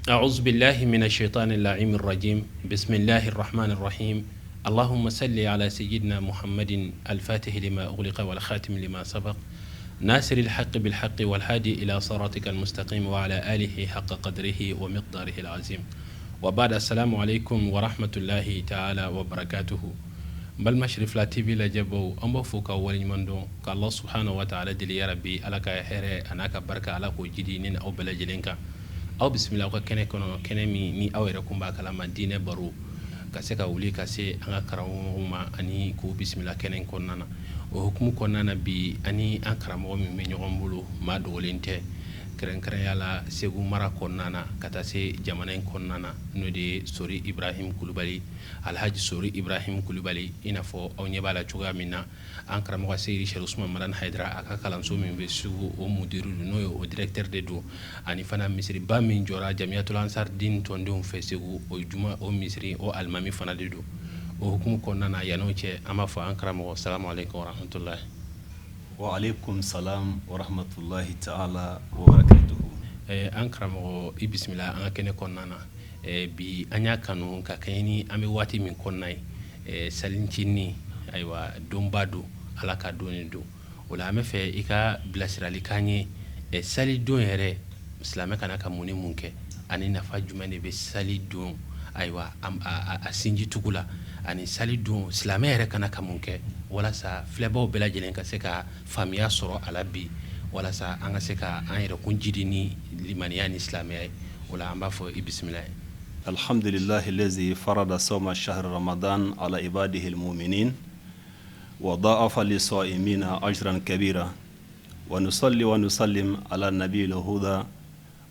أعوذ بالله من الشيطان اللعين الرجيم بسم الله الرحمن الرحيم اللهم صل على سيدنا محمد الفاتح لما أغلق والخاتم لما سبق ناصر الحق بالحق والهادي إلى صراطك المستقيم وعلى آله حق قدره ومقداره العظيم وبعد السلام عليكم ورحمة الله تعالى وبركاته balima Cherifla TV lajɛbaw an b'a fo ka waleɲuman dɔn ka Allah subhanahu wa ta'ala deli ya rabbi ala ka hɛrɛ a n'a ka barika ala k'o jidi ne ni aw bɛɛ lajɛlen kan aw bisimila aw ka kɛnɛ kɔnɔ kɛnɛ min ni aw yɛrɛ kun b'a kalama diinɛ baro ka se ka wuli ka se an ka karamɔgɔw ma ani k'u bisimila kɛnɛ in kɔnɔna na o hukumu kɔnɔna na bi ani an karamɔgɔ min bɛ ɲɔgɔn bolo maa dogolen tɛ kɛrɛnkɛrɛnya la Segu mara kɔnɔna na ka taa se jamana in kɔnɔna na n'o de ye Sori Ibrahim Kulubali Alhaji Sori Ibrahim Kulubali i n'a fɔ aw ɲɛ b'a la cogoya min na an karamɔgɔ Seyidi Sɛki Usman Madani Hayidara a ka kalanso min bɛ Segu o mudiru don n'o ye o directeur de don ani fana misiriba min jɔra Jamiyatul Ansar Din tɔndenw fɛ Segu o juma o misiri o alimami fana de don o hukumu kɔnɔna na yan'o cɛ an b'a fɔ an karamɔgɔ salamu aleykum warahmatulahi wa aleykum salam wa rahmatulahi taala wa barakatuhu an karamɔgɔ i bisimila an ka kɛnɛ kɔnɔna na bi an y'a kanu ka kɛɲɛ ni an bɛ waati min kɔnɔna ye selincinin ayiwa donba don ala ka don de don o la an bɛ fɛ i ka bilasirali k'an ye salidon yɛrɛ silamɛ ka kan ka mun ni mun kɛ ani nafa jumɛn de bɛ salidon ayiwa a sinji tugu la ani salidon silamɛ yɛrɛ ka kan ka mun kɛ walasa filɛbaw bɛɛ lajɛlen ka se ka faamuya sɔrɔ a la bi walasa an ka se ka an yɛrɛ kun jidi ni limaniya ni silamɛya ye o la an b'a fɔ i bisimila ye alhamdulillahi lazi farada sawma shahri ramadan ala ibadihi almu'minin wa da'afa lisa'imina ajran kabira wa nusalli wa nusallim ala nabiyil huda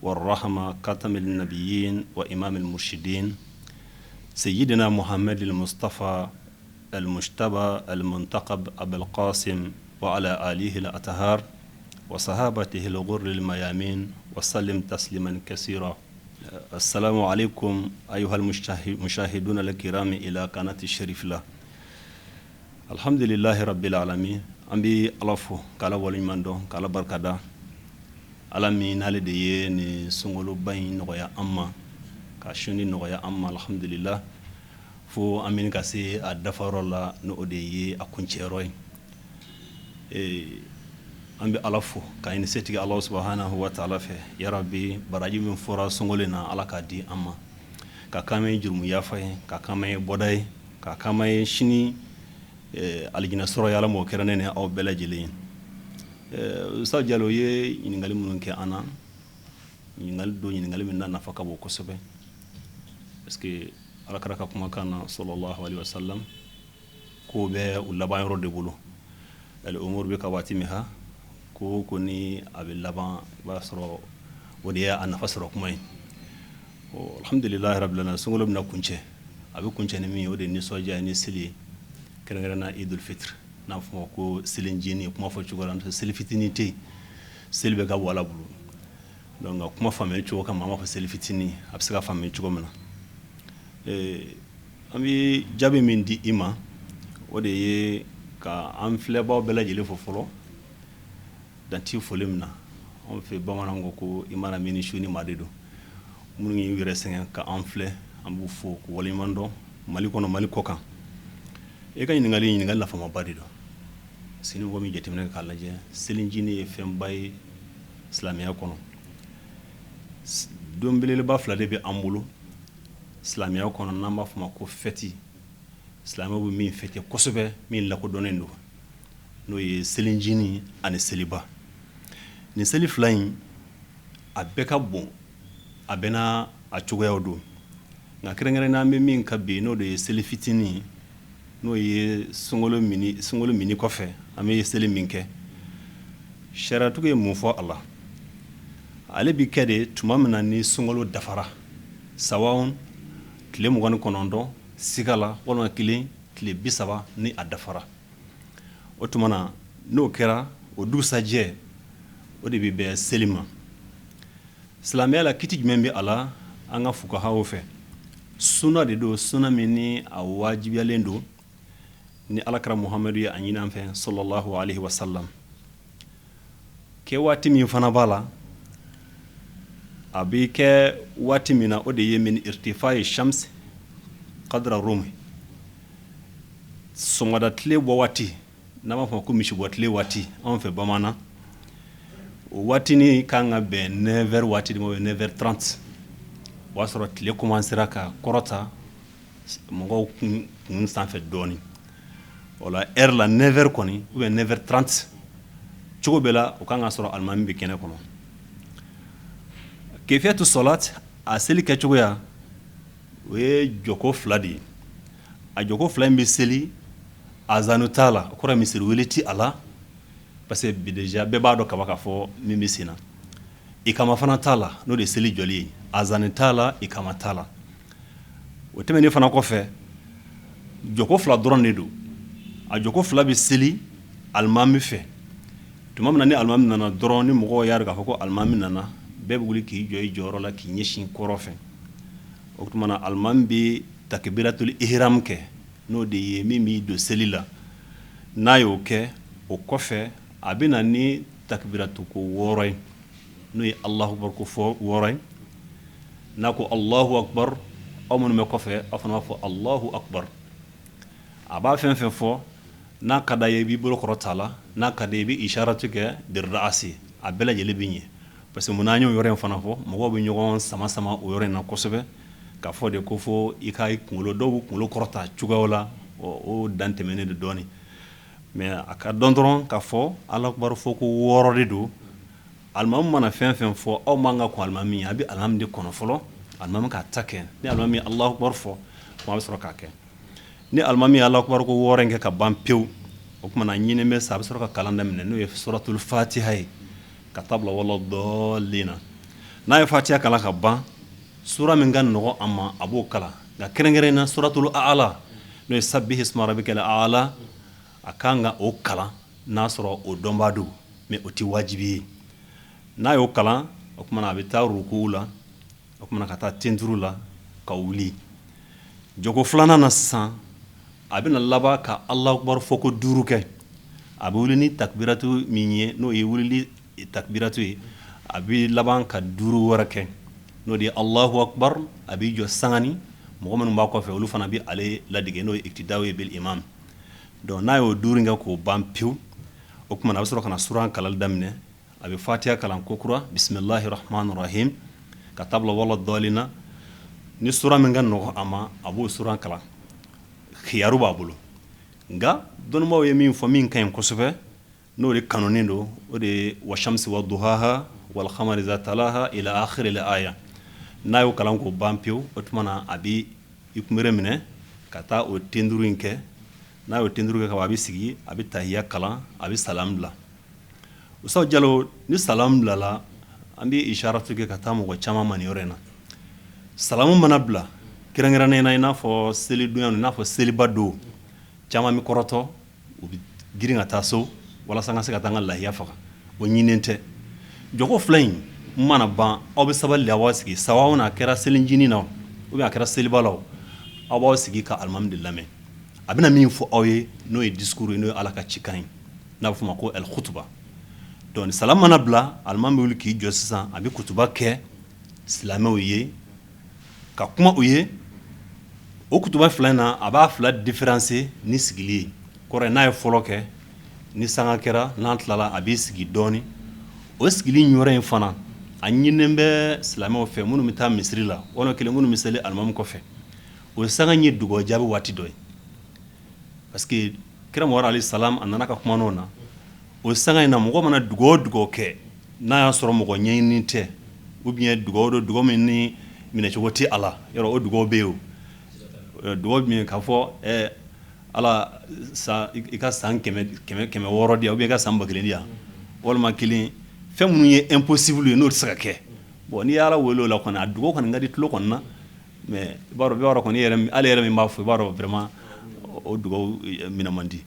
warahma katamil nabiyyin wa imamil murshidin sayyidina muhammadil mustafa المجتبى المنتقب أبي القاسم وعلى آله الأطهار وصحابته الغر الميامين وسلم تسليما كثيرا السلام عليكم أيها المشاهدون الكرام إلى قناة الشريف لا الحمد لله رب العالمين an bɛ ala fo k'ala waleɲuman dɔn k'ala barikada ala min n'ale de ye nin sunkaloba in nɔgɔya an ma ka sunni nɔgɔya an ma alhamdulillah fo an bɛ ka se a dafayɔrɔ la n' o de ye a kuncɛyɔrɔ ye an bɛ ala fo k'a ɲini setigi ala subahanahu wa taala fɛ yarabi baraji min fɔra sunkalo in na ala k'a di an ma ka k'an ye jurumu yafa ye ka k'an ye bɔda ye ka k'an ye sini alijinɛ sɔrɔ ye ala m'o kɛra ne ni aw bɛɛ lajɛlen ye Ustaz Jalo ye ɲininkali minnu kɛ an na ɲininkali don ɲininkali min n'a nafa ka bon kosɛbɛ parce que ala kira ka kumakan na sallallahu alaihi wasallam ko bɛ u laban yɔrɔ de bolo al umur bi khawatimiha ko ko ni a bɛ laban i b'a sɔrɔ o de ye a nafa sɔrɔ kuma ye alhamdulillahi rabbil alamin sunkalo bɛna kuncɛ a bɛ kuncɛ ni min ye o de ye nisɔndiya ni seli ye kɛrɛnkɛrɛn na idul fitr n'a fɔ ko selincinin kuma fɔ cogo la seli fitinin tɛ yen seli bɛ ka bɔ ala bolo donc ka kuma faamuya cogo kama an b'a fɔ seli fitinin a bɛ se ka faamuya cogo min na an bɛ jaabi min di i ma o de ye ka an filɛbaw bɛɛ lajɛlen fo fɔlɔ dan tɛ foli min na anw fɛ bamananw ko ko i mana min su ni maa de don minnu y'u yɛrɛ sɛgɛn ka an filɛ an b'u fo k'u waleɲuman dɔn mali kɔnɔ mali kɔ kan e ka ɲininkali ɲininkali nafamaba de don sini mɔgɔ min jateminɛ k'a lajɛ selincinin ye fɛnba ye silamɛya kɔnɔ don belebeleba fila de bɛ an bolo silamɛya kɔnɔ n'an b'a fɔ ma ko fɛti silamɛw bɛ min fêter kosɛbɛ min lakodɔnnen don n'o ye selincinin ani seliba nin seli fila in a bɛɛ ka bon a bɛɛ n'a a cogoyaw don nka kɛrɛnkɛrɛn an bɛ min kan bi n'o de ye seli fitinin n'o ye sunkalo mini kɔfɛ an bɛ seli min kɛ sariyatigi ye mun fɔ a la ale bɛ kɛ de tuma min na ni sunkalo dafara sawa tile 29 siga la walima kelen tile 30 ni a dafara o tuma na n'o kɛra o dugusajɛ o de bɛ bɛn seli ma silamɛya la kiti jumɛn bɛ a la an ka fukahaw fɛ suna de don suna min ni a wajibiyalen don ni alakira muhamadu ye a ɲini an fɛ sallallahu alaihi wasallam. Kɛ waati min fana b'a la, a bɛ kɛ waati min na, o de ye min irtifai shams qadra rumh, sɔgɔmada tile bɔ waati, n'an b'a fɔ ko misibɔ tile waati anw fɛ bamanan. O waati ni kan ka bɛn 9h waati de ma, 9h30. O y'a sɔrɔ tile commencera ka kɔrɔta mɔgɔw kun sanfɛ dɔɔnin. O la heure la, 9h kɔni ou bien 9h30, cogo bɛɛ la, o kan ka sɔrɔ alimami bɛ kɛnɛ kɔnɔ. Kefiyatu sɔlat, a seli kɛcogoya, o ye jɔko fila de ye. A jɔko fila in bɛ seli, azanu t'a la, o kɔrɔ misiri wele tɛ a la, parce que bi déjà bɛɛ b'a dɔn kaba k'a fɔ min bɛ sen na. Ikama fana t'a la, n'o de ye seli jɔli ye. Azani t'a la, ikama t'a la. O tɛmɛnen fana kɔfɛ, jɔko fila dɔrɔn de don. A jɔko fila bɛ seli alimami fɛ. Tuma min na ni alimami nana dɔrɔn, ni mɔgɔw y'a dɔn k'a fɔ ko alimami nana, bɛɛ bɛ wuli k'i jɔ i jɔyɔrɔ la, k'i ɲɛsin kɔrɔn fɛ. O tuma na, alimami bɛ takbiratul ihram kɛ, n'o de ye min b'i don seli la. N'a y'o kɛ, o kɔfɛ a bɛ na ni takbiratu ko wɔɔrɔ ye, n'o ye Alahu akbar ko fɔ wɔɔrɔ ye. N'a ko Alahu akbar, aw minnu bɛ kɔfɛ, aw fana b'a fɔ Alahu akbar. A b'a fɛn fɛn fɔ, n'a ka d'a ye, i b'i bolo kɔrɔta a la, n'a ka d'a ye, i bɛ isharatu kɛ birra'asi, a bɛɛ lajɛlen bɛ ɲɛ. Parce que mun an y'o yɔrɔ in fana fɔ, mɔgɔw bɛ ɲɔgɔn sama sama o yɔrɔ in na kosɛbɛ, k'a fɔ de ko fo i ka kunkolo, dɔw b'u kunkolo kɔrɔta cogoyaw la, o dan tɛmɛnen de dɔɔnin. Mais a ka dɔn dɔrɔn k'a fɔ Alahu akbar fɔ ko wɔɔrɔ de don. Alimami mana fɛn fɛn fɔ, aw man ka kɔn alimami, a bɛ alimami de kɔnɔ fɔlɔ, alimami k'a ta kɛ. Ni alimami ye Alahu akbar fɔ, a bɛ sɔrɔ k'a kɛ. Ni alimami ye Alahu akbar ko wɔɔrɔ in kɛ ka ban pewu, o tuma na ɲinin bɛ sa, a bɛ sɔrɔ ka kalan daminɛ, n'o ye suratul fatiha ye, ka taa bila wala dɔɔlina na. N'a ye fatiha kalan ka ban, sura min ka nɔgɔ a ma, a b'o kalan. Nka kɛrɛnkɛrɛn na, suratul a'la, n'o ye sabbihisma rabbikal a'la, a kan ka o kalan n'a sɔrɔ o dɔnbaa don, mais o tɛ wajibi ye. N'a y'o kalan, o tuma na a bɛ taa ruku la, o tuma na ka taa tenturu la ka wuli. Jɔko filanan na sisan, a bɛna laban ka Alahu akbar fɔ ko duuru kɛ. A bɛ wuli ni takbiratu min ye, n'o ye wulili takbiratu ye, a bɛ laban ka duuru wɛrɛ kɛ, n'o de ye Alahu akbar. A b'i jɔ sangani, mɔgɔ minnu b'a kɔfɛ, olu fana bɛ ale ladege, n'o ye iktidaw ye bil imam. Donc n'a y'o duuru kɛ k'o ban pewu, o tuma na a bɛ sɔrɔ ka na suran kalali daminɛ. A bɛ fatiya kalan kokura, bisimilahi rahman rahim, ka taa bila wala dɔɔlina. Ni sura min ka nɔgɔ a ma, a b'o suran kalan, khiyaru b'a bolo. Nka dɔnnibaw ye min fɔ, min ka ɲi kosɛbɛ, n'o de kanunen don, o de ye wa shamsi wa duhaha wal qamari iza talaha ila akhiri al aya. N'a y'o kalan k'o ban pewu, o tuma na a bɛ i kunbere minɛ ka taa o tenduru in kɛ. N'a y'o tenduru kɛ ka ban, a bɛ sigi, a bɛ tahiya kalan, a bɛ salam bila. Ustaz Jalo, ni salam bilala, an bɛ isharatu kɛ ka taa mɔgɔ caman ma nin yɔrɔ in na. Salamu mana bila, kɛrɛnkɛrɛnnen na, i n'a fɔ selidonya, i n'a fɔ seliba don, caman bɛ kɔrɔtɔ, u bɛ girin ka taa so walasa an ka se ka taa an ka lahiya faga. O ɲininen tɛ. Jɔko fila in mana ban, aw bɛ sabali de, aw b'aw sigi. Sawa n'a kɛra selincinin na ou bien a kɛra seliba la, aw b'aw sigi ka alimami de lamɛn, a bɛna min fɔ aw ye, n'o ye discours ye, n'o ye Ala ka cikan ye, n'a bɛ f'o ma ko al khutuba. Donc ni salam mana bila, alimami bɛ wuli k'i jɔ sisan, a bɛ kutuba kɛ silamɛw ye, ka kuma u ye. O kutuba fila in na, a b'a fila différencier ni sigili ye. Kɔrɔ ye, n'a ye fɔlɔ kɛ, ni sanga kɛra, n'an tilala, a b'i sigi dɔɔnin. O sigili yɔrɔ in fana, a ɲininen bɛ silamɛw fɛ, minnu bɛ taa misiri la walima kelen minnu bɛ seli alimami kɔfɛ, o sanga ye dugawu jaabi waati dɔ ye, parce que kira Muhamadu alayhi salam, a nana ka kuma n'o na. O sanga in na, mɔgɔ mana dugawu o dugawu kɛ, n'a y'a sɔrɔ mɔgɔ ɲɛɲini tɛ, ou bien dugawu don, dugawu min ni minɛcogo tɛ a la, yɔrɔ o dugawu bɛ yen. O dugawu min k'a fɔ Ala i ka san 600 di yan, ou bien i ka san 1000 di yan, walima kelen, fɛn minnu ye impossible ye, n'o tɛ se ka kɛ. Bon, n'i y'Ala wele o la kɔni, a dugawu kɔni ka di tulo kɔni na, mais i b'a dɔn kɔni, ale yɛrɛ min b'a fɔ, i b'a dɔn vraiment o dugawu minɛ man di.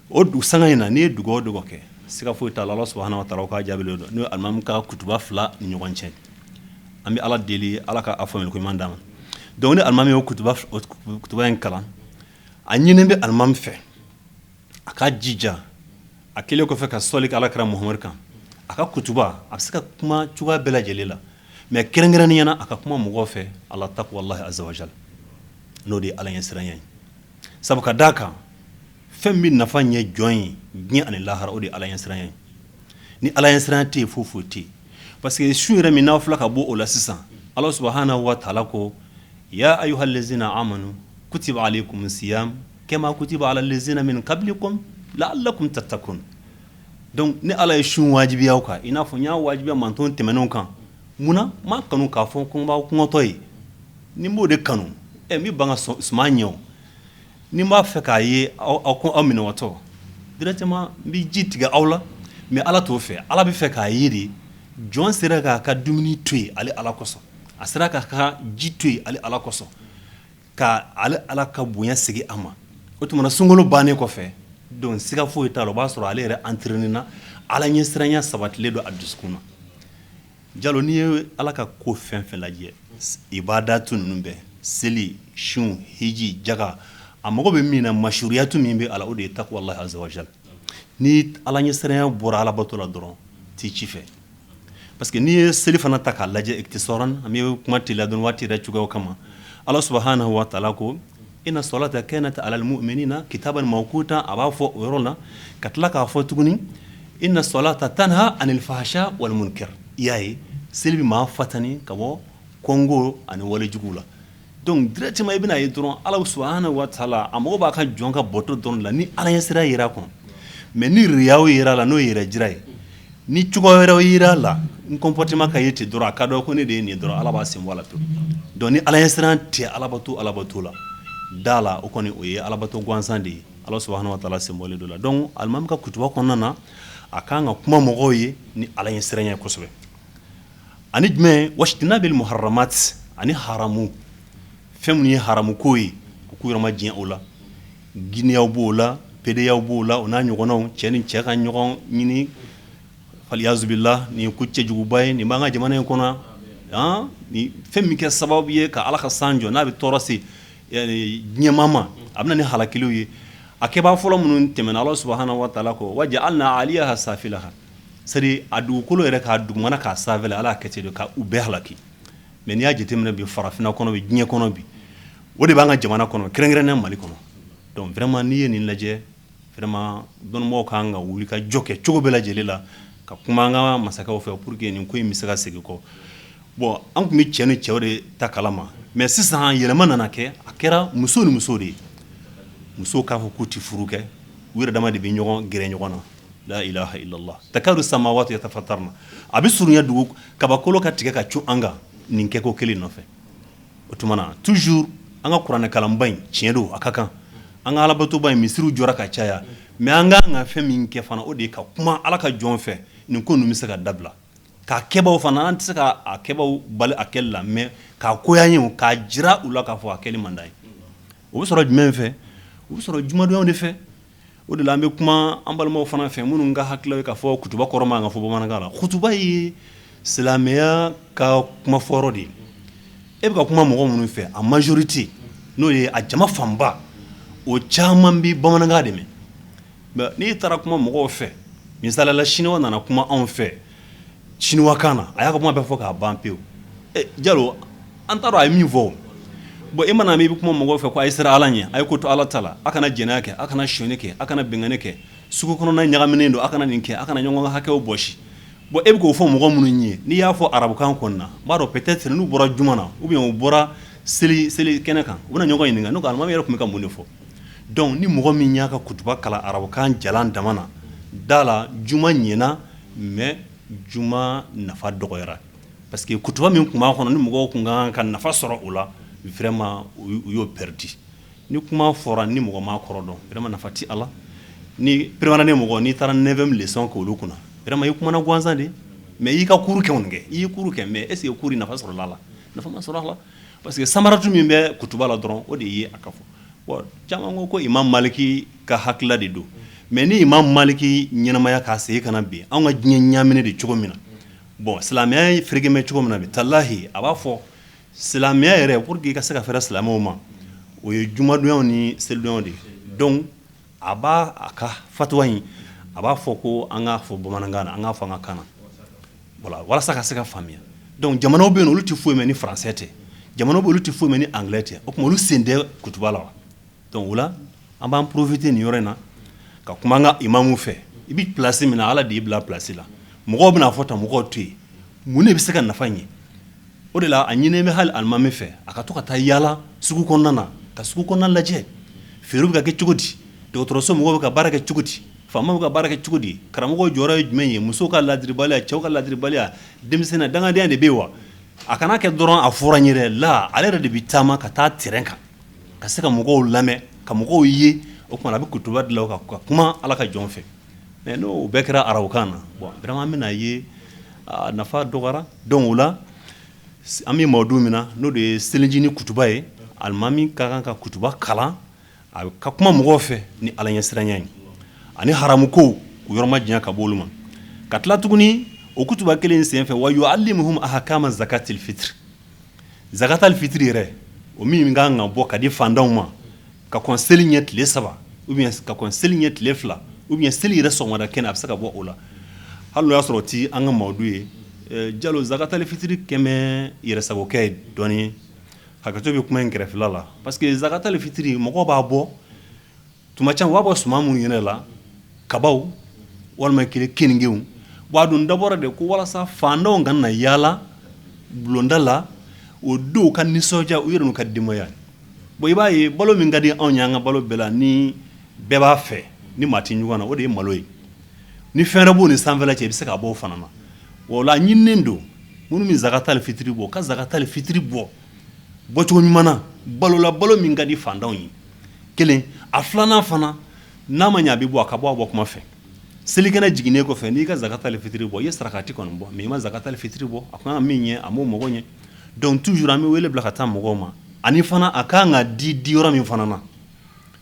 O du sanga in na, n'i ye dugawu o dugawu kɛ, siga foyi t'a la, Ala subahana wa taala k'a jaabilen don, n'o ye alimami ka kutuba fila ni ɲɔgɔn cɛ. An bɛ Ala deli, Ala ka a faamuyali ko ɲuman d'an ma. Donc ni alimami y'o kutuba in kalan, a ɲininen bɛ alimami fɛ a ka jija, a kɛlen kɔfɛ ka sɔli kɛ Ala kira Muhamadu kan, A ka kutuba a bɛ se ka kuma cogoya bɛɛ lajɛlen la, mais kɛrɛnkɛrɛnnenya na a ka kuma mɔgɔw fɛ ala taqwallahi azza wa jal, n'o de ye ala ɲɛsiranya ye. Sabu ka d'a kan fɛn bɛ nafa ɲɛ jɔn ye diɲɛ ani lahara, o de ye ala ɲɛsiranya ye. Ni ala ɲɛsiranya tɛ yen, foyi foyi tɛ yen. Parce que sun yɛrɛ min n'aw filɛ ka bɔ o la sisan, Ala subahanahu wa taala ko ya ayuha lezina amanu kutiba alaykum siyam kama kutiba ala lezina min qablikum la'allakum tattakun. Donc ni Ala ye sun wajibiya aw kan, i n'a fɔ n y'a wajibiya mantɔn tɛmɛnenw kan, mun na n m'a kanu k'a fɔ ko n b'aw kɔngɔtɔ ye? Ni n b'o de kanu, ɛ n bɛ ban ka suman ɲɛ o. Ni n b'a fɛ k'a ye aw minnɔgɔtɔ directement n bɛ ji tigɛ aw la, mais Ala t'o fɛ. Ala bɛ fɛ k'a ye de jɔn sera k'a ka dumuni to yen ale Ala kosɔn, a sera k'a ka ji to yen ale Ala kosɔn, ka ale Ala ka bonya segin a ma. O tuma na sunkalo bannen kɔfɛ, donc siga foyi t'a la, o b'a sɔrɔ ale yɛrɛ entraîné na, Ala ɲɛsiranya sabatilen don a dusukun na. Jalo, n'i ye Ala ka ko fɛn fɛn lajɛ, ibadatu ninnu bɛɛ, seli, sun, hiji, jaga, a mago bɛ min na, masuriyatu min bɛ a la, o de ye taqwallahi azza wa jal. Ni Ala ɲɛsiranya bɔra alabato la dɔrɔn, t'i ci fɛ. Parce que n'i ye seli fana ta k'a lajɛ iktisaran, an bɛ kuma teliya dɔɔni waati yɛrɛ cogoyaw kama, Ala subahanahu wa taala ko inna salata kanat alal mu'minina kitaban mawquta. A b'a fɔ o yɔrɔ la ka tila k'a fɔ tuguni inna salata tanha anil fahsha wal munkar. I y'a ye, seli bɛ maa fatani ka bɔ kɔngo ani walejugu la. Donc directement i bɛna ye dɔrɔn, Ala subahanahu wa taala a mago b'a ka jɔn ka bato dɔrɔn la ni Ala ɲɛsira yera a kɔnɔ. Mais ni riyaw yera a la, n'o ye yɛrɛ jira ye, ni cogoya wɛrɛw yera a la, n comportement ka ye ten dɔrɔn, a ka dɔn ko ne de ye nin ye dɔrɔn, Ala b'a sen bɔ a la pewu. Donc ni Ala ɲɛsiran tɛ alabato la, da la, o kɔni o ye alabato gansan de ye, Ala subahanahu wa taala sen bɔlen don la. Donc alimami ka kutuba kɔnɔna na, a kan ka kuma mɔgɔw ye ni Ala ɲɛsiranya ye kosɛbɛ. Ani jumɛn? Wajtinabil muharramat, ani haramu, fɛn minnu ye haramu ko ye, u k'u yɛrɛ majanya o la. Giniyaw b'o la, pedeyaw b'o la, o n'a ɲɔgɔnnaw, cɛ ni cɛ ka ɲɔgɔn ɲini, faliyazubila, nin ye ko cɛjuguba ye, nin b'an ka jamana in kɔnɔ. Ni fɛn min kɛ sababu ye ka Ala ka san jɔ, n'a bɛ tɔɔrɔ se diɲɛmaa ma, a bɛ na ni halakiliw ye. A kɛbaa fɔlɔ minnu tɛmɛna, Ala subahana wa taala ko waja'alna aliyaha safilaha, c'est à dire a dugukolo yɛrɛ k'a dugumana k'a sanfɛla, Ala y'a kɛ ten de ka u bɛɛ halaki. Mais n'i y'a jateminɛ bi, farafinna kɔnɔ bi, diɲɛ kɔnɔ bi, o de b'an ka jamana kɔnɔ, kɛrɛnkɛrɛnnenya Mali kɔnɔ. Donc vraiment n'i ye nin lajɛ, vraiment dɔnnibaaw kan ka wuli ka jɔ kɛ cogo bɛɛ lajɛlen la ka kuma an ka masakɛw fɛ pour que nin ko in bɛ se ka segin kɔ. Bon, an tun bɛ cɛ ni cɛw de ta kalama, mais sisan yɛlɛma nana kɛ, a kɛra muso ni muso de ye. Musow k'a fɔ k'u tɛ furu kɛ, u yɛrɛ dama de bɛ ɲɔgɔn gɛrɛ ɲɔgɔn na. La ilaha illallah, takadu samawatu yatafattarna, a bɛ surunya dugu kabakolo ka tigɛ ka cun an kan nin kɛko kelen nɔfɛ. O tuma na toujours an ka kuranɛ kalanba in, tiɲɛ don, a ka kan an ka alabatoba in, misiriw jɔra ka caya, mais an ka kan ka fɛn min kɛ fana, o de ye ka kuma Ala ka jɔn fɛ, nin ko ninnu bɛ se ka dabila. K'a kɛbaw fana, an tɛ se ka a kɛbaw bali a kɛli la, mais k'a goya ye, k'a jira u la k'a fɔ a kɛli man d'an ye. O bɛ sɔrɔ jumɛn fɛ? O bɛ sɔrɔ jumadonyaw de fɛ. O de la an bɛ kuma an balimaw fana fɛ minnu ka hakili ye k'a fɔ kutuba kɔrɔ man ka fɔ bamanankan na. Kutuba ye silamɛya ka kumafɔyɔrɔ de ye. E bɛ ka kuma mɔgɔ minnu fɛ, a majorité, n'o ye a jama fanba, o caman bɛ bamanankan de mɛn. Mais n'i taara kuma mɔgɔw fɛ, misali la, chinois nana kuma anw fɛ chinois kan na, a y'a ka kuma bɛɛ fɔ k'a ban pewu. Jalo, an t'a dɔn a ye min fɔ. Bon, e mana min, i bɛ kuma mɔgɔw fɛ ko a ye siran Ala ɲɛ, a ye ko to Ala ta la, a kana jɛnɛya kɛ, a kana sonyali kɛ, a kana binkanni kɛ, sugu kɔnɔna ɲagaminen don, a kana nin kɛ, a kana ɲɔgɔn ka hakɛw bɔsi. Bon, e bɛ k'o fɔ mɔgɔ minnu ye, n'i y'a fɔ arabukan kɔnɔna na, n b'a dɔn peut-être n'u bɔra juma na ou bien u bɔra seli kɛnɛ kan, u bɛna ɲɔgɔn ɲininka n'o ko alimami yɛrɛ tun bɛ ka mun de fɔ. Donc ni mɔgɔ min y'a ka kutuba kalan arabukan jalan dama na, da la, juma ɲɛna, mais juma nafa dɔgɔyara, parce que kutuba min tun b'a kɔnɔ, ni mɔgɔw tun kan ka nafa sɔrɔ o la, vraiment u y'o perdu. Ni kuma fɔra ni mɔgɔ m'a kɔrɔ dɔn, vraiment nafa ti a la. Ni première année mɔgɔ, n'i taara 9e leçon kɛ olu kunna, vraiment i kumana gansan de, mais i y'i ka cours kɛ, o kɛ, i ye cours kɛ, mais est ce que cours nafa sɔrɔla a la? Nafa ma sɔrɔ a la, parce que samaratu min bɛ kutuba la dɔrɔn, o de ye a ka fɔ. Bon, caman ko ko Imam Maliki ka hakilila de don, mais ni Imam Maliki ɲɛnamaya k'a segin ka na bi, anw ka diɲɛ ɲaaminen de cogo min na, bon, silamɛya ye fereke bɛ cogo min na bi, talahi, a b'a fɔ silamɛya yɛrɛ, pour que i ka se ka fɛrɛ silamɛw ma, o ye jumadonyaw ni selidonyaw de ye. Donc a b'a a ka fatuwa in, A b'a fɔ ko an k'a fɔ bamanankan na, an k'a fɔ an ka kan na, voilà, walasa ka se ka faamuya. Donc jamanaw bɛ yen, olu tɛ foyi mɛn ni français tɛ. Jamanaw bɛ, olu tɛ foyi mɛn ni anglais tɛ. O tuma, olu sen tɛ kutuba la wa? Donc o la, an b'an profiter nin yɔrɔ in na ka kuma an ka imamu fɛ. I bɛ place min na, Ala de y'i bila place la. Mɔgɔw bɛna fɔ tan, mɔgɔw to yen, mun de bɛ se ka nafa ɲɛ? O de la, a ɲini bɛ hali alimami fɛ, a ka to ka taa yaala sugu kɔnɔna na, ka sugu kɔnɔna lajɛ, feere bɛ ka kɛ cogo di, dɔgɔtɔrɔso mɔgɔw bɛ ka baara kɛ cogo di, faamaw bɛ ka baara kɛ cogo di, karamɔgɔw jɔyɔrɔ ye jumɛn ye, musow ka ladiribaliya, cɛw ka ladiribaliya, denmisɛnnin dangadenya de bɛ yen wa? A kana kɛ dɔrɔn a fɔra n yɛrɛ la. Ale yɛrɛ de bɛ taama ka taa terrain kan, ka se ka mɔgɔw lamɛn, ka mɔgɔw ye. O tuma, a bɛ kutuba dilan ka kuma Ala ka jɔn fɛ. Mais n'o bɛɛ kɛra arabukan na, bon, vraiment, an bɛna ye a nafa dɔgɔyara. Donc o la, an bɛ mawudu min na, n'o de ye selijini kutuba ye, alimami ka kan ka kutuba kalan, a ka kuma mɔgɔw fɛ ni Ala ɲɛsiranya ye, ani haramu ko, k'u yɔrɔ ma diɲɛ ka bɔ olu ma. Ka tila tuguni, o kutuba kelen sen fɛ, wa yuallimuhum ahkama zakatil fitr. Zakatal fitri yɛrɛ, o min kan ka bɔ ka di fantanw ma ka kɔn seli ɲɛ tile 3, ou bien ka kɔn seli ɲɛ tile 2, ou bien seli yɛrɛ sɔgɔmada kɛnɛ, a bɛ se ka bɔ o la, hali n'o y'a sɔrɔ o ti an ka mawudu ye. Jalo, zakatal fitri kɛmɛ yɛrɛsagokɛ ye dɔɔni. Hakɛto bɛ kuma in kɛrɛfɛla la, parce que zakatal fitri, mɔgɔw b'a bɔ tuma caman, u b'a bɔ suman minnu yɛrɛ la, kabaw walima kelen keningew. Wa a dun dabɔra de ko walasa fantanw kana na yaala bulonda la o don, ka nisɔndiya u yɛrɛ n'u ka denbaya. Bon, i b'a ye, balo min ka di anw ye, an ka balo bɛɛ la, ni bɛɛ b'a fɛ, ni maa tɛ ɲɔgɔn na, o de ye malo ye. Ni fɛn wɛrɛ b'o ni sanfɛla cɛ, i bɛ se ka bɔ o fana na. O la, ɲininen don, minnu bɛ zakatali fitiri bɔ, ka zakatali fitiri bɔ bɔcogo ɲuman na, balo la, balo min ka di fantanw ye, kelen. A filanan fana, n'a ma ɲɛ a bɛ bɔ, a ka bɔ a bɔ kuma fɛ. Selikɛnɛ jiginnen kɔfɛ, n'i ka zakatali fitiri bɔ, i ye sarakati kɔni bɔ, mais i ma zakatali fitiri bɔ. A kan ka min ɲɛ, a m'o mago ɲɛ. Donc toujours, an bɛ wele bila ka taa mɔgɔw ma. Ani fana, a kan ka di di yɔrɔ min fana na,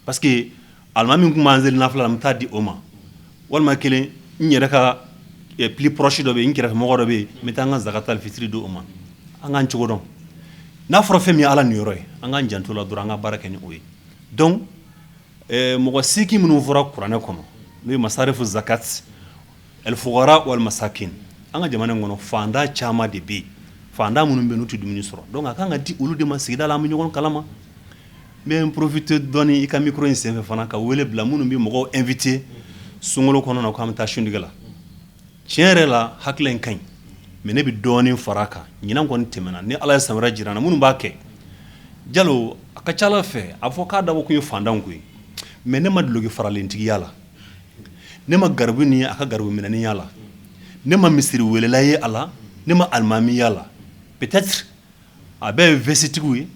parce que alimami kun b'an seli nafila la, n bɛ taa di o ma, walima kelen n yɛrɛ ka plus proche dɔ bɛ yen, n kɛrɛfɛmɔgɔ dɔ bɛ yen, n bɛ taa n ka zakatali fitiri di o ma. An k'an cogo dɔn. N'a fɔra fɛn min ye Ala niyɔrɔ ye, an k'an janto la dɔrɔn, an ka baara kɛ ni o ye. Donc mɔgɔ seegin minnu fɔra kuranɛ kɔnɔ, n'o ye masarifu zakat, alfugara wal masakin, an ka jamana in kɔnɔ, fantan caman de bɛ yen, fantan minnu bɛ yen, n'u tɛ dumuni sɔrɔ. Donc a kan ka di olu de ma. Sigida la, an bɛ ɲɔgɔn kalama. N bɛ n profiter dɔɔni i ka micro in senfɛ fana, ka wele bila minnu bɛ mɔgɔw inviter sunkalo kɔnɔ na k'an bɛ taa suntigɛ la. Tiɲɛ yɛrɛ la, hakili in ka ɲi, mais ne bɛ dɔɔnin fara a kan. Ɲinan kɔni tɛmɛna, ni Ala ye san wɛrɛ jira n na, minnu b'a kɛ, Jalo, a ka ca Ala fɛ, a fɔ k'a dabɔ kun ye fantanw ko ye, mais ne ma duloki faralentigiya la, ne ma garibu ni a ka garibu minɛniya la, ne ma misiri welela ye a la, ne ma alimamiya la. Peut-être a bɛɛ ye vestetigiw ye,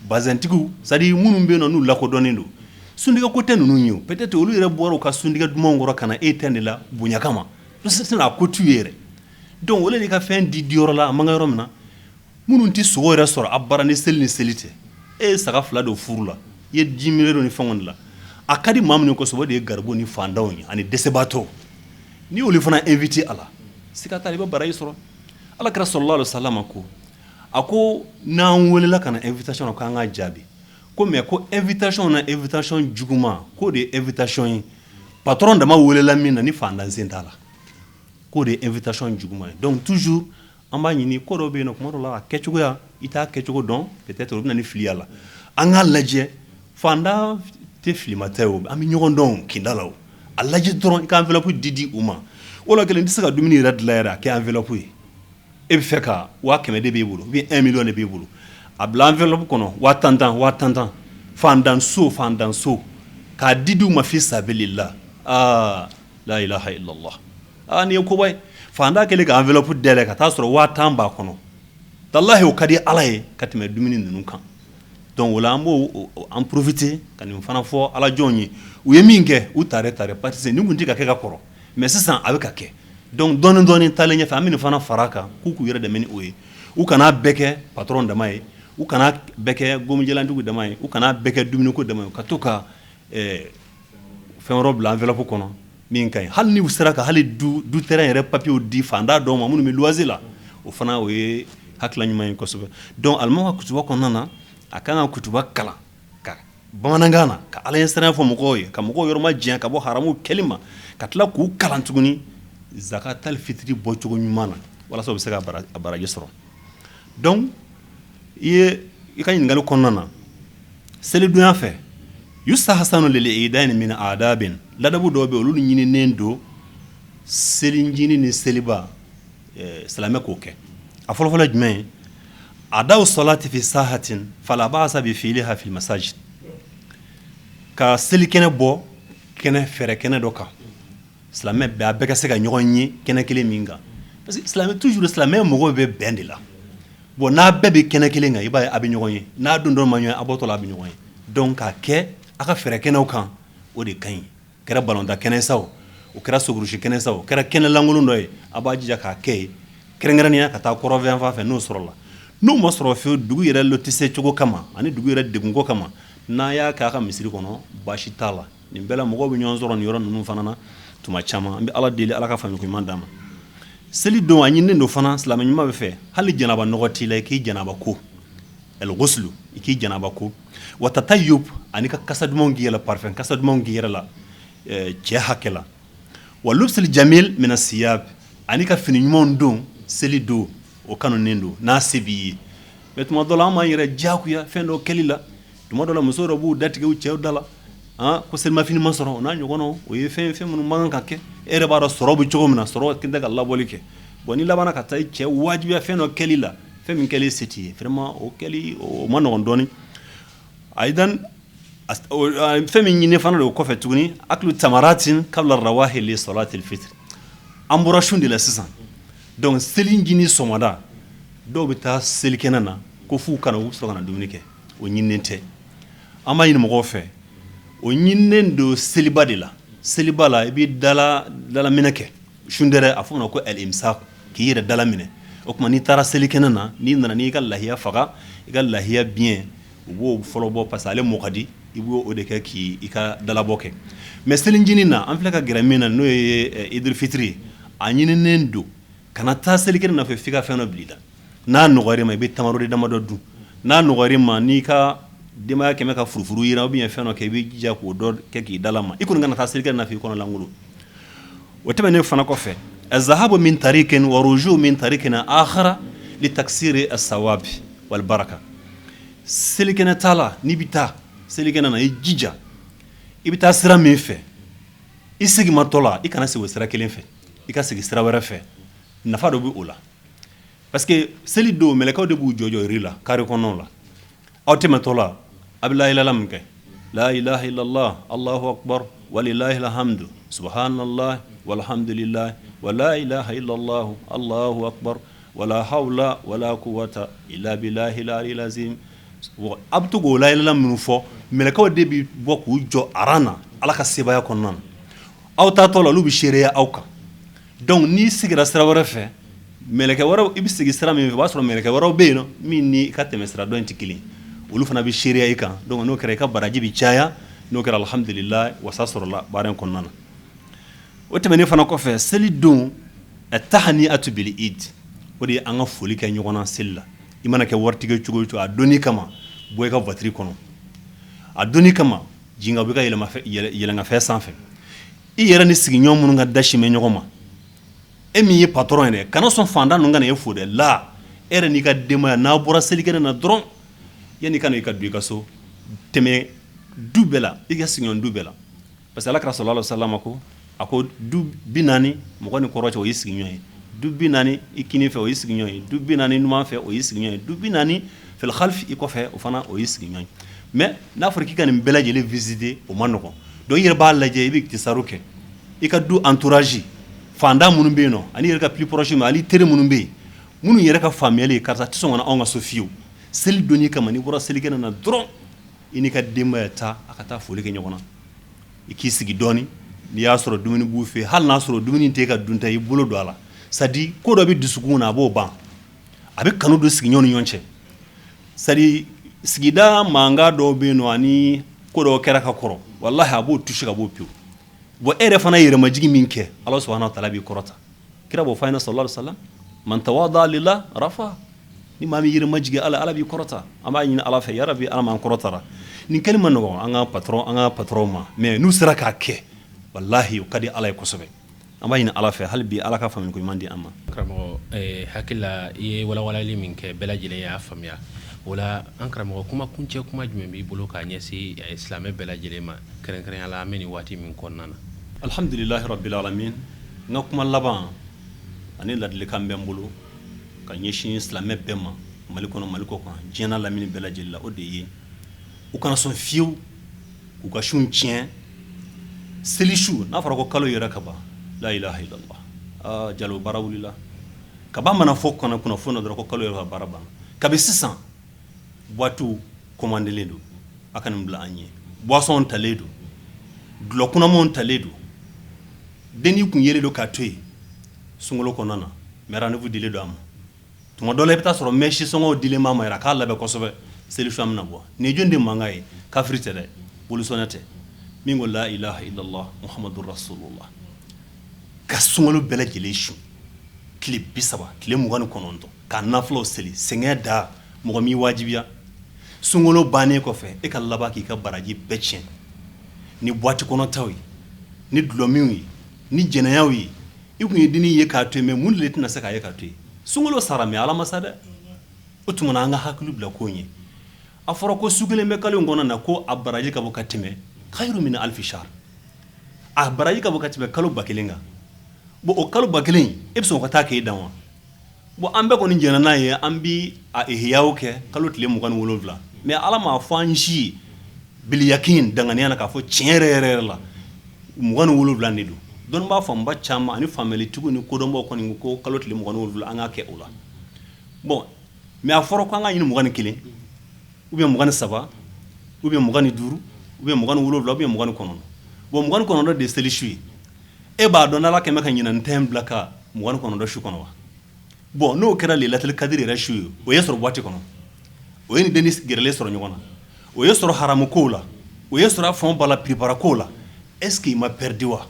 bazɛntigiw, c'est à dire minnu bɛ yen nɔ, n'u lakodɔnnen don. Suntigɛ ko tɛ ninnu ye o. Peut-être olu yɛrɛ bɔra u ka suntigɛ dumanw kɔrɔ ka na e ta de la bonya kama, sinon a ko t'u ye yɛrɛ. Donc olu de ka fɛn di diyɔrɔ la, a man kan yɔrɔ min na, minnu tɛ sogo yɛrɛ sɔrɔ a bara ni seli ni seli tɛ. E ye saga 2 don furu la, i ye ji minɛ ni fɛnw de la. A ka di maa minnu kosɛbɛ, o de ye garibu ni fantanw ye ani dɛsɛbaatɔw. N'i y'olu fana invité a la, siga t'a la, i bɛ baraji sɔrɔ. Ala kira sallallahu alaihi wasallam ko, a ko n'an welela ka na invitation na, k'an ka jaabi ko, mais ko invitation na, invitation juguman, k'o de ye invitation ye patron dama welela min na, ni fantan sen t'a la, k'o de ye invitation juguman ye. Donc toujours, an b'a ɲini, ko dɔw bɛ yen nɔ, kuma dɔw la, a kɛcogoya, i t'a kɛcogo dɔn, peut-être o bɛ na ni fili y'a la. An k'a lajɛ, fantan tɛ filima tɛ o, an bɛ ɲɔgɔn dɔn kinda la o. A lajɛ dɔrɔn, i ka enveloppe di di u ma. O la kelen, i tɛ se ka dumuni yɛrɛ dilan yɛrɛ, a kɛ enveloppe ye. E bɛ fɛ ka 100 000 de b'e bolo, ou bien 1 million de b'e bolo, a bila enveloppe kɔnɔ, 10 000 tan, 10 000 tan, fantan so, fantan so, k'a di di u ma, fi sabilillah. Aa, la ilaha illallah, aa, nin ye koba ye. Fantan kɛlen ka enveloppe dayɛlɛ ka taa sɔrɔ 10 000 b'a kɔnɔ, walahi, o ka di Ala ye ka tɛmɛ dumuni ninnu kan. Donc o la, an b'o an profiter ka nin fana fɔ ala jɔnw ye. U ye min kɛ, u tare tare, parce que nin kun tɛ ka kɛ ka kɔrɔ, mais sisan a bɛ ka kɛ. Donc dɔɔni dɔɔni taalen ɲɛfɛ, an bɛ nin fana fara a kan, k'u k'u yɛrɛ dɛmɛ ni o ye. U kana bɛɛ kɛ patron dama ye, u kana bɛɛ kɛ gomijalantigiw dama ye, u kana bɛɛ kɛ dumuniko dama ye, ka to ka fɛn wɛrɛw bila enveloppe kɔnɔ min ka ɲi. Hali ni u sera ka hali du terrain yɛrɛ papiers di fantan dɔw ma, minnu bɛ luwanse la, o fana, o ye hakilila ɲuman ye kosɛbɛ. Donc alimami ka kutuba kɔnɔna na, a kan ka kutuba kalan ka bamanankan na, ka ala ɲɛsiranɲɛ fɔ mɔgɔw ye, ka mɔgɔw yɔrɔ majanya ka bɔ haramu kɛli ma, ka tila k'u kalan tuguni zakatal fitiri bɔcogo ɲuman na, walasa u bɛ se ka a baraji sɔrɔ. Donc i ye i ka ɲininkali kɔnɔna na, selidonya fɛ, yustahsanu lil iidayni min adabin, ladabu dɔw bɛ olu ɲininen don selincinin ni seliba, silamɛ k'o kɛ. A fɔlɔfɔlɔ jumɛn ye? Adawu salati fi sahatin fala ba'sa bi fi'liha fil masajid, ka selikɛnɛ bɔ kɛnɛ fɛrɛ kɛnɛ dɔ kan, silamɛ bɛɛ a bɛɛ ka se ka ɲɔgɔn ye kɛnɛ kelen min kan, parce que silamɛ toujours silamɛ mɔgɔw bɛ bɛn de la. Bon, n'a bɛɛ bɛ kɛnɛ kelen kan, i b'a ye a bɛ ɲɔgɔn ye, n'a don dɔ ma ɲɔgɔn ye, a bɔtɔ la a bɛ ɲɔgɔn ye. Donc k'a kɛ a ka fɛrɛ kɛnɛw kan, o de ka ɲi. Kɛra balontan kɛnɛ sa o, o kɛra sokurusi kɛnɛ sa o, kɛra kɛnɛ lankolon dɔ ye, a b'a jija k'a kɛ yen, kɛrɛnkɛrɛnnenya ka taa kɔrɔnfɛ fan fɛ n'o sɔrɔla. N'o ma sɔrɔ fewu, dugu yɛrɛ lotissé cogo kama ani dugu yɛrɛ degunko kama, n'a y'a kɛ a ka misiri kɔnɔ, baasi t'a la. Nin bɛɛ la, mɔgɔw bɛ ɲɔgɔn sɔrɔ nin yɔrɔ ninnu fana na tuma caman. An bɛ Ala deli, Ala ka faamu ɲuman d'an ma. Seli don, a ɲininen don fana silamɛ ɲuman bɛ fɛ, hali janaba nɔgɔ t'i la, i k'i janaba ko, al-ghuslu, i k'i janaba ko, wa tatayyub, ani ka kasa dumanw k'i yɛrɛ la, parfum kasa dumanw k'i yɛrɛ la, cɛ hakɛ la, wa lubsil jamil mina siyab, ani ka fini ɲumanw don seli don, o kanunen don n'a se b'i ye. Mais tuma dɔ la, an b'an yɛrɛ diyagoya fɛn dɔ kɛli la. Tuma dɔ la, muso dɔ b'u datigɛ u cɛw da la, ko selimafini ma sɔrɔ, o n'a ɲɔgɔnnaw. O ye fɛn fɛn minnu man kan ka kɛ. E yɛrɛ b'a dɔn sɔrɔ bɛ cogo min na, sɔrɔ tɛ ka labɔli kɛ. Bon, n'i labanna ka taa i cɛ wajibiya fɛn dɔ kɛli la, fɛn min kɛli se t'i ye, vraiment o kɛli o ma nɔgɔn dɔɔni. Ayidan, fɛn min ɲini fana don o kɔfɛ tuguni, aklu tamaratin qabla rawahi li salatil fitr. An bɔra sun de la sisan. Donc selincinin sɔgɔmada, dɔw bɛ taa selikɛnɛ na ko f'u kana u sɔrɔ ka na dumuni kɛ, o ɲininen tɛ. An b'a ɲini mɔgɔw fɛ, o ɲininen don seliba de la. Seliba la, i bɛ dalaminɛ kɛ sun dɛrɛ, a fɔ ma ko al imsak, k'i yɛrɛ dala minɛ. O tuma, n'i taara selikɛnɛ na, n'i nana, n'i ka lahiya faga, i ka lahiya biɲɛ, u b'o fɔlɔ bɔ parce que ale mɔ ka di, i b'o o de kɛ k'i ka dalabɔ kɛ. Mais selincinin na, an filɛ ka gɛrɛ min na, n'o ye idil fitiri ye, a ɲininen don kana taa selikɛnɛ nɔfɛ f'i ka fɛn dɔ bila i da. N'a nɔgɔyara ma, i bɛ tamaro damadɔ dun. N'a nɔgɔyara ma, n'i ka denbaya kɛmɛ ka furufuru yira ou bien fɛn dɔ kɛ, i bɛ jija k'o dɔ kɛ k'i dalama. I kɔni kana taa selikɛnɛ nɔfɛ i kɔnɔ lankolon. O tɛmɛnen fana kɔfɛ, azahabu min tariqin wa ruju min tariqin akhara li taksiri as-sawabi wal baraka. Selikɛnɛ taa la, n'i bɛ taa selikɛnɛ na, i jija i bɛ taa sira min fɛ, i seginmatɔ la, i kana segin o sira kelen fɛ, i ka segin sira wɛrɛ fɛ. Nafa dɔ bɛ o la, parce que seli don, mɛlɛkɛw de b'u jɔ jɔ rue la, carré kɔnɔnaw la. Aw tɛmɛtɔ la, a bɛ layilala min kɛ, la ilaha illallah, allahu akbar, walillahi alhamdu, subhanallah, walhamdulillah, wa la ilaha illallah, allahu akbar, wala hawla wala quwwata illa billahi al-aliyyil azim. A bɛ to k'o layilala minnu fɔ, mɛlɛkɛw de bɛ bɔ k'u jɔ aran na Ala ka sebaaya kɔnɔna na. Aw taatɔ la, olu bɛ seereya aw kan. Donc n'i sigira sira wɛrɛ fɛ, mɛlɛkɛ wɛrɛw, i bɛ segin sira min fɛ, o b'a sɔrɔ mɛlɛkɛ wɛrɛw bɛ yen nɔ min ni i ka tɛmɛ sira dɔ in tɛ kelen, olu fana bɛ seereya i kan. Donc n'o kɛra, i ka baraji bɛ caya. N'o kɛra, alhamdulillah, wasa sɔrɔla baara in kɔnɔna na. O tɛmɛnen fana kɔfɛ, seli don, tahni'atu bil eid, o de ye an ka foli kɛ ɲɔgɔn na seli la. I mana kɛ waritigi cogo o cogo, a donni kama, bɔ i ka voiture kɔnɔ. A donni kama, jigin ka bɔ i ka yɛlɛnkanfɛn sanfɛ. I yɛrɛ ni sigiɲɔgɔn minnu ka da sin bɛ ɲɔgɔn ma, e min ye patron ye dɛ, kana sɔn fantan ninnu ka na e fo dɛ. La e yɛrɛ n'i ka denbaya, n'a bɔra selikɛnɛ na dɔrɔn, yanni i ka na i ka don i ka so, tɛmɛ du bɛɛ la, i ka sigiɲɔgɔn du bɛɛ la, parce que Ala kira sallallahu alaihi wasallam ko, a ko du 40 mɔgɔ ni kɔrɔn cɛ, o y'i sigiɲɔgɔn ye. Du 40 i kinin fɛ, o y'i sigiɲɔgɔn ye. Du 40 numan fɛ, o y'i sigiɲɔgɔn ye. Du 40 fil khalf, i kɔfɛ, o fana o y'i sigiɲɔgɔn ye. Mais n'a fɔra k'i ka nin bɛɛ lajɛlen visiter, o ma nɔgɔn. Donc i yɛrɛ b'a lajɛ, i bɛ iktisaru kɛ i ka du entourage, fantan minnu bɛ yen nɔ, ani yɛrɛ ka plus proche ma, ani teri minnu bɛ yen, minnu yɛrɛ ka faamuyali ye karisa tɛ sɔn ka na anw ka so fiyewu. Seli donni kama, n'i bɔra selikɛnɛ na dɔrɔn, i n'i ka denbaya taa, a ka taa foli kɛ ɲɔgɔn na, i k'i sigi dɔɔni. N'i y'a sɔrɔ dumuni b'u fɛ, hali n'a sɔrɔ dumuni tɛ ka dunta, i bolo don a la. C'est à dire ko dɔ bɛ dusukun na, a b'o ban, a bɛ kanu don sigiɲɔgɔn ni ɲɔgɔn cɛ. C'est à dire sigida mankan dɔw bɛ yen nɔ, ani ko dɔw kɛra ka kɔrɔ, walahi a b'o toucher ka b'o pewu. Bon, e yɛrɛ fana yɛrɛmajigin min kɛ, Ala subhanahu wa ta'ala b'i kɔrɔta. Kira b'o fɔ an ɲɛna sallallahu alaihi wasallam, man tawada lillah rafa. Ni maa min yɛrɛ majigin Ala, Ala b'i kɔrɔta. An b'a ɲini Ala fɛ, ya Rabbi, Ala m'an kɔrɔtara. Nin kɛli man nɔgɔn an ka patron an ka patron ma, mais n'u sera k'a kɛ, walahi, o ka di Ala ye kosɛbɛ. An b'a ɲini Ala fɛ hali bi, Ala ka faamu ko ɲuman di an ma. Karamɔgɔ, hakili la i ye walawalali min kɛ, bɛɛ lajɛlen y'a faamuya. O la, an karamɔgɔ, kuma kuncɛ kuma jumɛn b'i bolo k'a ɲɛsin silamɛ bɛɛ lajɛlen ma, kɛrɛnkɛrɛnya la an bɛ nin waati min kɔnɔna na? Alhamdulilahi rabbil alamin. N ka kuma laban ani ladilikan bɛ n bolo ka ɲɛsin silamɛ bɛɛ ma, Mali kɔnɔ, Mali kɔ kan, diɲɛ lamini bɛɛ lajɛlen la, o de ye u kana sɔn fiyewu k'u ka sun tiɲɛ seli su. N'a fɔra ko kalo yɛrɛ ka ban, la ilaha illallah, aa Jalo, baara wulila kaba. Mana fɔ kɔnɔ kunnafoni na dɔrɔn ko kalo yɛrɛ ka baara banna kabi sisan. Boîtew commandelen don, a ka nin bila an ɲɛ. Boissonw talen don, dɔlɔ kunamanw talen don. Dennin kun yelen don k'a to yen sunkalo kɔnɔna na, mais rendez-vous dilen don a ma. Tuma dɔ la, i bɛ taa sɔrɔ mèche sɔngɔw dilen b'a ma yɛrɛ, a k'a labɛn kosɛbɛ, seli su an bɛna bɔ. Nin ye jɔn de mankan ye? Kafiri tɛ dɛ, bolisɔnna tɛ, min ko la ilaha illallah muhammadu rasulullah. Ka sunkalo bɛɛ lajɛlen sun, tile 30, tile 29, ka nafilaw seli, sɛgɛn da mɔgɔ m'i wajibiya. Sunkalo bannen kɔfɛ, e ka laban k'i ka baraji bɛɛ tiɲɛ ni boîte kɔnɔtaw ye, ni dɔlɔminw ye, ni jɛnɛyaw ye. I kun ye dennin ye k'a to yen, mais mun de tɛna se k'a ye k'a to yen? Sunkalo sara, mais Ala ma sa dɛ. O tuma na, an ka hakili bila ko ye. A fɔra ko su kelen bɛ kalo in kɔnɔ na, ko a baraji ka bon ka tɛmɛ khayru min alfi shahr, a baraji ka bon ka tɛmɛ kalo 1000 kan. Bon, o kalo 1000, e bɛ sɔn ka taa k'e dan wa? Bon, an bɛɛ kɔni jɛnna n'a ye, an bi a ihiyaw kɛ kalo tile 27, mais Ala m'a fɔ an si ye biliyakin danganiya na k'a fɔ tiɲɛ yɛrɛ yɛrɛ yɛrɛ la 27 de don. Dɔnnibaa fanba caman ani faamuyalitigiw ni kodɔnbaw kɔni ko kalo tile 27, an k'a kɛ o la. Bon, mais a fɔra ko an ka ɲini 21 ou bien 23 ou bien 25 ou bien 27 ou bien 29. Bon, 29 de ye seli su ye. E b'a dɔn n'Ala kɛmɛ ka ɲinan tɛ bila ka 29 su kɔnɔ wa? Bon, n'o kɛra lelatul kadiri yɛrɛ su ye, o ye sɔrɔ boîte kɔnɔ, o ye ni denni gɛrɛlen sɔrɔ ɲɔgɔn na, o ye sɔrɔ haramu kow la, o ye sɔrɔ a fɛn ba la piripara kow la, est ce que i ma perdu wa?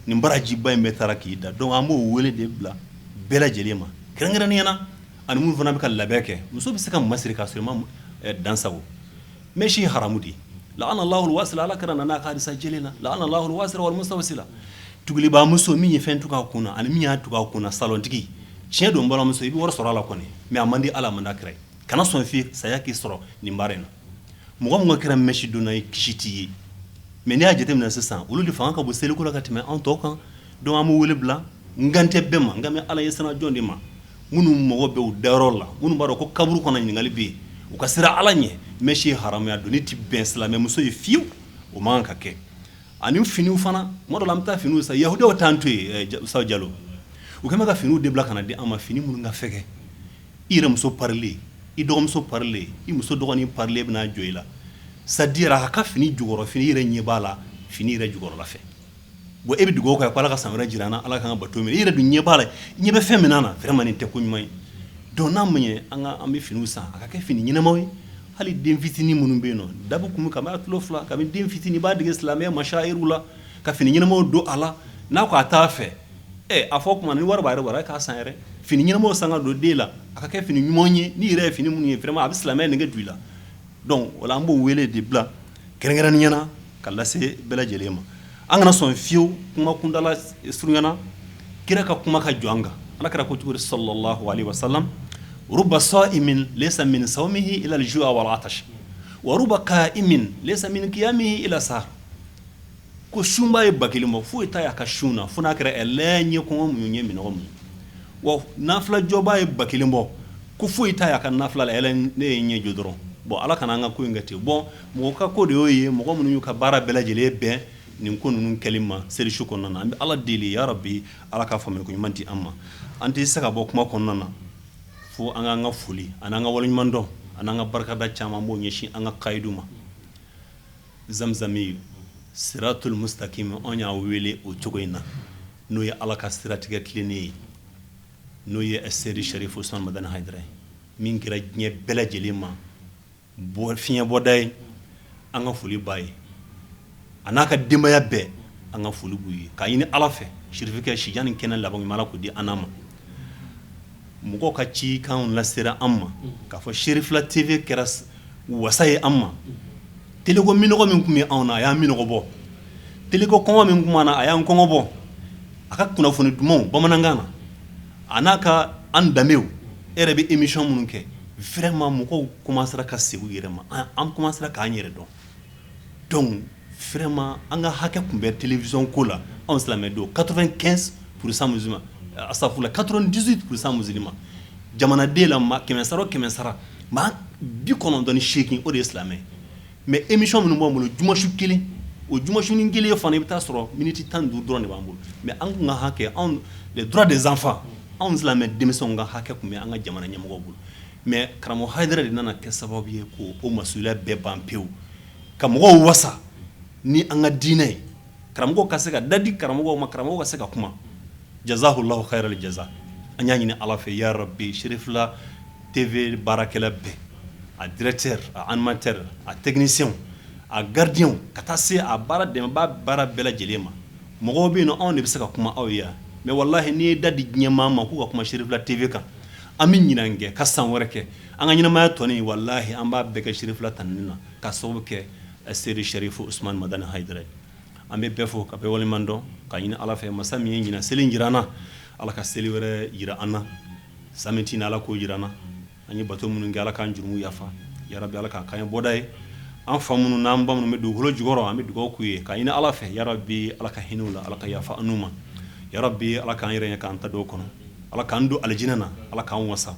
Nin barajiba in bɛɛ taara k'i da. Donc an b'o wele de bila bɛɛ lajɛlen ma, kɛrɛnkɛrɛnnenya na ani minnu fana bɛ ka labɛn kɛ. Muso bɛ se ka masiri k'a sɔrɔ i ma dan sago. Mèche haramu de ye. Laana Allahu alwasila. Ala kira nana a ka hadisa jɛlen na, laana Allahu alwasila wal mustawsila. Tugulibaa muso min ye fɛn tugu a kun na ani min y'a tugu a kun na, salontigi. Tiɲɛ don, balimamuso, i bɛ wari sɔrɔ a la kɔni, mais a man di Ala, a man di a kira ye. Kana sɔn fiyewu saya k'i sɔrɔ nin baara in na. Mɔgɔ min kɛra mèche donna ye, kisi t'i ye. Mais n'i y'a jateminɛ sisan, olu de fanga ka bon seliko la ka tɛmɛ anw tɔw kan. Donc an b'u wele bila. N kan tɛ bɛɛ ma, n kan bɛ Ala ɲɛsiran jɔn de ma, minnu mago bɛ u dayɔrɔ la, minnu b'a dɔn ko kaburu kɔnɔ ɲininkali bɛ yen, u ka siran Ala ɲɛ. Mèche ye haramuya donni tɛ bɛn silamɛmuso ye fiyewu, o man kan ka kɛ. Ani finiw fana, tuma dɔ la an bɛ taa finiw san, yahudiyaw t'an to yen. Sa Jalo, u kɛlen bɛ ka finiw de bila ka na di an ma, fini minnu ka fɛgɛ. I yɛrɛ muso parilen, i dɔgɔmuso parilen, i muso dɔgɔnin parilen bɛna jɔ i la, c'est à dire a ka fini jukɔrɔ fini yɛrɛ ɲɛ b'a la, fini yɛrɛ jukɔrɔla fɛ. Bon, e bɛ dugawu kɛ ko Ala ka san wɛrɛ jira an na, Ala k'an ka bato minɛ. I yɛrɛ dun ɲɛ b'a la, i ɲɛ bɛ fɛn min na, vraiment nin tɛ ko ɲuman ye. Donc n'a ma ɲɛ an ka an bɛ finiw san, a ka kɛ fini ɲɛnamaw ye. Hali den fitinin minnu bɛ yen nɔ, dabu kun kabini a tulo 2, kabini den fitinin, i b'a dege silamɛya mashayiru la ka fini ɲɛnamaw don a la. N'a ko a t'a fɛ, ɛ a fɔ kuma ni wari b'a yɛrɛ bolo, a k'a san yɛrɛ. Fini ɲɛnamaw san ka don den la, a ka kɛ fini ɲuman ye. N'i yɛrɛ ye fini minnu ye, vraiment a bɛ silamɛya nege don i la. Donc o la, an b'o wele de bila kɛrɛnkɛrɛnnenya na ka lase bɛɛ lajɛlen ma. An kana sɔn fiyewu. Kuma kundala surunyana, kira ka kuma ka jɔ an kan. Ala kira ko cogo di? Sallallahu alaihi wasallam: ruba sa'imin laysa min sawmihi ila al-ju'a wal atash wa ruba qa'imin laysa min qiyamihi ila sahar. Ko sunba ye 1000 bɔ, foyi t'a y'a ka sun na fo n'a kɛra ɛlɛ ɲɛ kɔngɔ muɲu, ɲɛ minɔgɔ muɲu. Wa nafila jɔba ye 1000 bɔ, ko foyi t'a y'a ka nafila la, ɛlɛ ne ye ɲɛ jɔ dɔrɔn. Bon, Ala kana an ka ko in kɛ ten. Bon, mɔgɔ ka ko de y'o ye, mɔgɔ minnu y'u ka baara bɛɛ lajɛlen bɛn nin ko ninnu kɛli ma selisu kɔnɔna na. An bɛ Ala deli, ya rabi, Ala ka faamuya ko ɲuman di an ma. An tɛ se ka bɔ kuma kɔnɔna na fo an k'an ka foli ani an ka waleɲuman dɔn ani an ka barikada caman b'o ɲɛsin an ka kayidu ma. Zamzami siratul mustakim, anw y'a wele o cogo in na, n'o ye Ala ka siratigɛ tilennen ye, n'o ye Seyidi Sarifu Usumani Madani Hayidara ye, min kɛra diɲɛ bɛɛ lajɛlen ma bɔ fiɲɛbɔda ye. An ka foli b'a ye, a n'a ka denbaya bɛɛ, an ka foli b'u ye, k'a ɲini Ala fɛ sirifikɛ sijan ni kɛnɛ laban ɲuman, Ala k'o di an n'a ma. Mɔgɔw ka cikanw lasera an ma k'a fɔ Serifila TV kɛra wasa ye an ma. Télé ko minɔgɔ min tun bɛ anw na, a y'an minɔgɔ bɔ. Télé ko kɔngɔ min tun b'an na, a y'an kɔngɔ bɔ. A ka kunnafoni dumanw bamanankan na, a n'a ka an danbew, e yɛrɛ bɛ émission minnu kɛ, vraiment mɔgɔw commencera ka segin u yɛrɛ ma, an commencera k'an yɛrɛ dɔn. Donc vraiment an ka hakɛ tun bɛ télévision ko la. Anw silamɛ don, 95% musulman, asafurula, 98% musulman. Jamanaden la, ma 100 sara o 100 sara, maa 98, o de ye silamɛ. Mais émission minnu b'an bolo jumasu kelen, o jumasunin kelen fana, i bɛ taa sɔrɔ miniti 15 dɔrɔn de b'an bolo. Mais an kun ka hakɛ, anw les droits des enfants, anw silamɛ denmisɛnw ka hakɛ tun bɛ an ka jamana ɲɛmɔgɔw bolo. Mais karamɔgɔ Hayidara de nana kɛ sababu ye k'o masuliya bɛɛ ban pewu, ka mɔgɔw wasa ni an ka diinɛ ye, karamɔgɔw ka se ka da di karamɔgɔw ma, karamɔgɔw ka se ka kuma. Jazahullahu khairal jaza. An y'a ɲini Ala fɛ, ya rabbi, Cherifla TV baarakɛla bɛɛ, a directeur, a animateur, a technicien, a gardien, ka taa se a baara dɛmɛba baara bɛɛ lajɛlen ma. Mɔgɔw bɛ yen nɔ, anw de bɛ se ka kuma aw ye yan, mais wallahi n'i ye da di diɲɛmaa ma k'u ka kuma Cherifla TV kan, an bɛ ɲinan kɛ ka san wɛrɛ kɛ, an ka ɲɛnamaya tɔni, wallahi an b'a bɛɛ kɛ Cherifla tanuni na, ka sababu kɛ Seyidi Sherifu Usman Madani Hayidara. An bɛ bɛɛ fo ka bɛɛ waleɲuman dɔn, ka ɲini Ala fɛ, masa min ye ɲinan seli jira an na, Ala ka seli wɛrɛ jira an na. San min tɛna, Ala k'o jira an na. An ye bato minnu kɛ, Ala k'an jurumu yafa, ya rabbi. Ala k'a k'an ye bɔda ye. An fa minnu n'an ba minnu bɛ dugukolo jukɔrɔ, an bɛ dugawu k'u ye, ka ɲini Ala fɛ, ya rabbi, Ala ka hinɛ u la, Ala ka yafa an n'u ma, ya rabbi. Ala k'an yɛrɛ ɲɛ k'an ta don kɔnɔ, Ala k'an don alijinɛ na, Ala k'an wasa.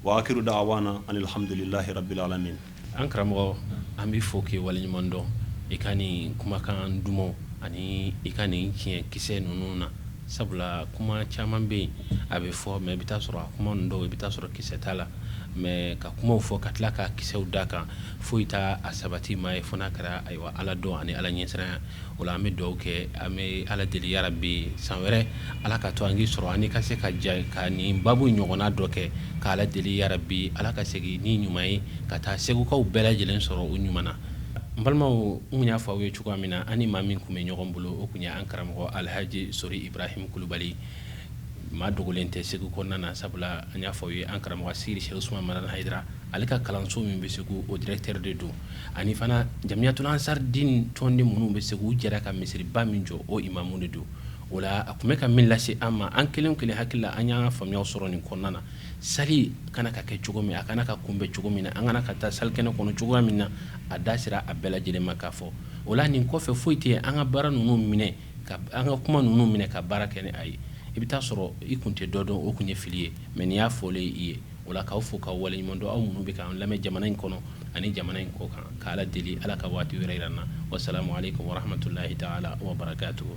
Wa akiru da'wana alhamdulillahi rabbil alamin. An karamɔgɔ, an b'i fo k'i waleɲuman dɔn i ka nin kumakan dumanw ani i ka nin tiɲɛ kisɛ ninnu na, sabula kuma caman bɛ yen a bɛ fɔ, mais i bɛ taa sɔrɔ a kuma ninnu dɔw, i bɛ taa sɔrɔ kisɛ t'a la. Mais ka kumaw fɔ ka tila ka kisɛw da kan, foyi t'a a sabati maa ye fo n'a kɛra ayiwa Ala dɔn ani Ala ɲɛsiranya. O la an bɛ dugawu kɛ, an bɛ Ala deli, yarabi, san wɛrɛ Ala ka to an k'i sɔrɔ ani ka se ka ja ka nin babu ɲɔgɔnna dɔ kɛ, ka Ala deli, yarabi, Ala ka segin ni ɲuman ye ka taa Segukaw bɛɛ lajɛlen sɔrɔ u ɲuman na. N balimaw, n y'a fɔ aw ye cogoya min na, an ni maa min tun bɛ ɲɔgɔn bolo, o tun ye an karamɔgɔ Alhaji Sori Ibrahim Kulubali. Maa dogolen tɛ Segu kɔnɔna na, sabula an y'a fɔ aw ye, an karamɔgɔ Seyidi Cheikh Usman Madani Hayidara, ale ka kalanso min bɛ Segu, o directeur de don. Ani fana Jamiyatul Ansar Din tɔnden minnu bɛ Segu, u jɛra ka misiriba min jɔ, o imamu de don. O la a tun bɛ ka min lase an ma, an kelen kelen hakili la, an y'an ka faamuyaw sɔrɔ nin kɔnɔna na. Sali kana ka kɛ cogo min, a kana ka kunbɛn cogo min na, an kana ka taa salikɛnɛ kɔnɔ cogoya min na, a da sera a bɛɛ lajɛlen ma k'a fɔ. O la nin kɔfɛ foyi tɛ an ka baara ninnu minɛ, ka an ka kuma ninnu minɛ ka baara kɛ ni a ye. I bɛ taa sɔrɔ i kun tɛ dɔ dɔn, o kun ye fili ye, mais nin y'a fɔlen i ye. O la k'aw fo k'aw waleɲuman dɔn, aw minnu bɛ k'an lamɛn jamana in kɔnɔ ani jamana in kɔ kan, ka Ala deli Ala ka waati wɛrɛ yira an na. Wasalamu aleykum warahmatulahi taala wa barakatuhu.